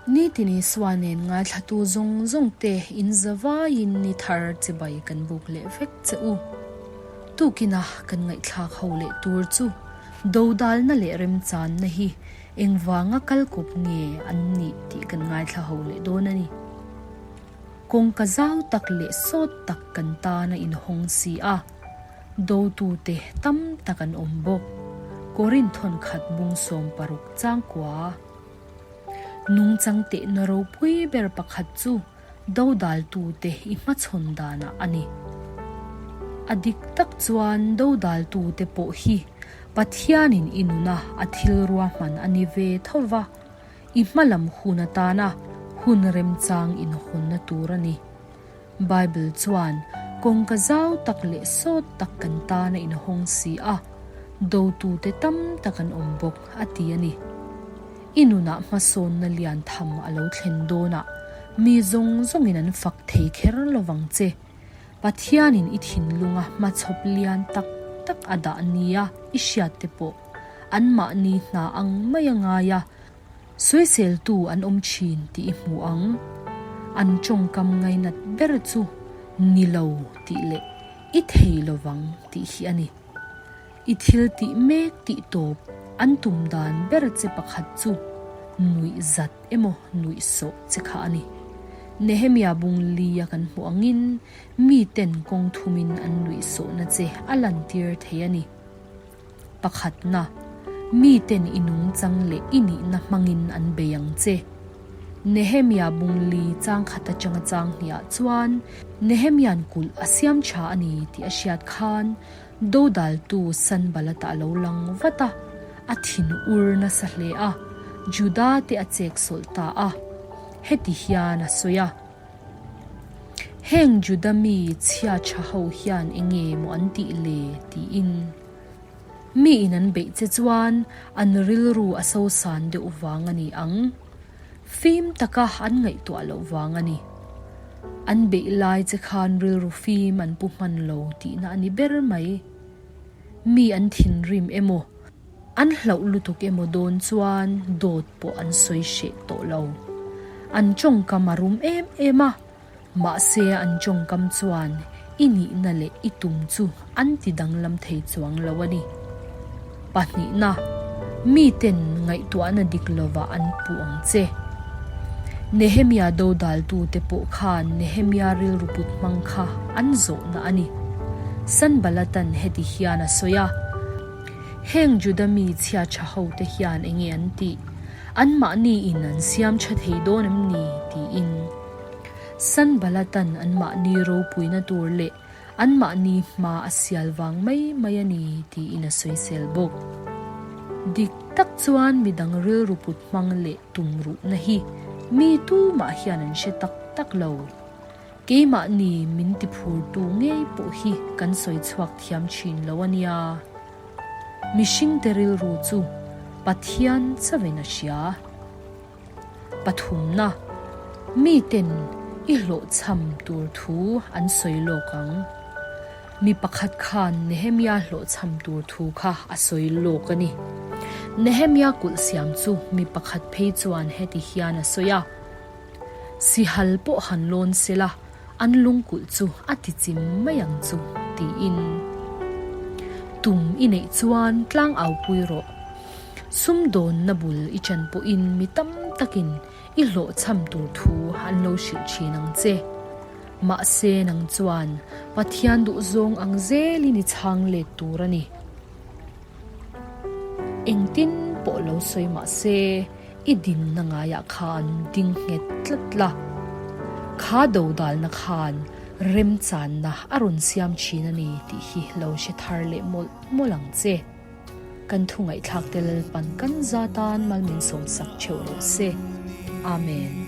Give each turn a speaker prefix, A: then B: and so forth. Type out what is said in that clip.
A: Nitin Isua nen ngaithlatu zawng zawng te in zavaiin ni thar chibai kan buk leh vek che u. Tukina kan ngaihthlak ho leh tur chu dodalna leh remchanna hi engvanga kal kawp nge an nih tih kan ngaithla ho leh dawn a ni. Kawngka zau tak leh sawt tak kan tan a inhawng si a, dotute tam tak an awm bawk. Korin thawnkhat bung 16 changkua. Nungchang tehna ropui ber pakhat chu dodaltute i hmachhawn danah a ni. A dik tak chuan dodaltute pawh hi Pathianin i nuna a thil ruahman a ni ve tho va, i hmalam hun atana hun remchang inhawnna tur a ni. Bible chuan kawngka zau tak leh sawt tak kan tan a inhawng si a, dotute tam tak an awm bawk a ti a ni. I nunah hmasawnna lian tham a lo thlen dawnah mi zawng zawngin an fak thei kher lovang che. Pathianin i thinlunga hmachhawp lian tak tak a dah nia i hriat te pawh anmahni hna ang mai a ngai a, Sawiseltu an awm thin tih i hmu ang. An tawngkam ngainat ber chu ni lo tih leh i thei lovang tih hi a ni. I thil tih mek tih tawp an tum dan ber che pakhat chu nuih zat emaw nuih sawh che kha a ni. Nehemia bung lia kan hmuh angin miten kawng thumin an nuih sawhna che a lantir thei a ni. Pakhatna, miten i nungchang leh i nihna hmangin an bei ang che. Nehemia bungli chang khat atanga chang hniah chuan Nehemia'n kulh a siam tha a ni tih a hriat khan dodaltu Sanbalata a lo lang vat a, a thin ur nasa hle a, Juda te a chek sawlh ta a. Heti hian a sawi a. Heng Juda mi chhia tha ho hian enge maw an tih le? tiin. Mi in an beih che chuan an rilru a sosan deuh vang a ni ang. Fim taka an ngaihtuah loh vang a ni. An beih lai che khan rilru fim an pu hman lo tihna a ni ber mai. Mi an thinrim emaw, An hlauh lutuk emaw dawn chuan dawt pawh an sawi hreh tawh lo. An tawngkam a rum em em a, mahse an tawngkam chuan i nihna leh i tum chu an ti danglam thei chuang lo a ni. Pahnihna, miten ngaihtuahna dik lovah an puh ang che. Nehemia dodaltute pawh khan Nehemia rilru put hmang kha an zawhna a ni. Sanbalatan heti hian a sawi a. Heng Juda mi chhia tha ho te hian enge an tih? Anmahni in an siam tha thei dawn em ni? tiin Sanbalatan anmahni ropuina tur leh anmahni hma a sial vang mai mai a ni tiin a sawisel bawk. Dik tak chuan midang rilru put hmang leh tumruhna hi mi tumah hian an hre tak tak lo. Keimahni min tiphurtu ngei pawh hi kan sawi chhuak thiam thin lo a nia. Mihringte rilru chu Pathian chauhin a hria. Pathumna, miten i hlawhchham tur thu an sawi lawk ang. Mi pakhat khan Nehemia hlawhchham tur thu kha a sawi lawk a ni. Nehemia kulh siam chu mi pakhat phei chuan heti hian a sawi a. Sihal pawh han lawn sela an lungkulh chu a ti chim mai ang chu tiin. Tum i neih chuan tlang au pui rawh. Sumdawnna bul i chan pawhin mi tam takin i hlawhchham tur thu an lo hrilh thin ang che. Mahse nang chuan Pathian duhzawng ang zelin i chhang let tur a ni. Engtin pawh lo sawi mahse i dinna ngaiah khan ding nghet tlat la. Kha dodalna khan remchanna a rawn siam thin a ni tih hi lo hre thar leh mawlh mawlh ang che. Kan thu ngaihthlak te Lalpan kan za tan malmin sawmsak theuh rawh se. Amen.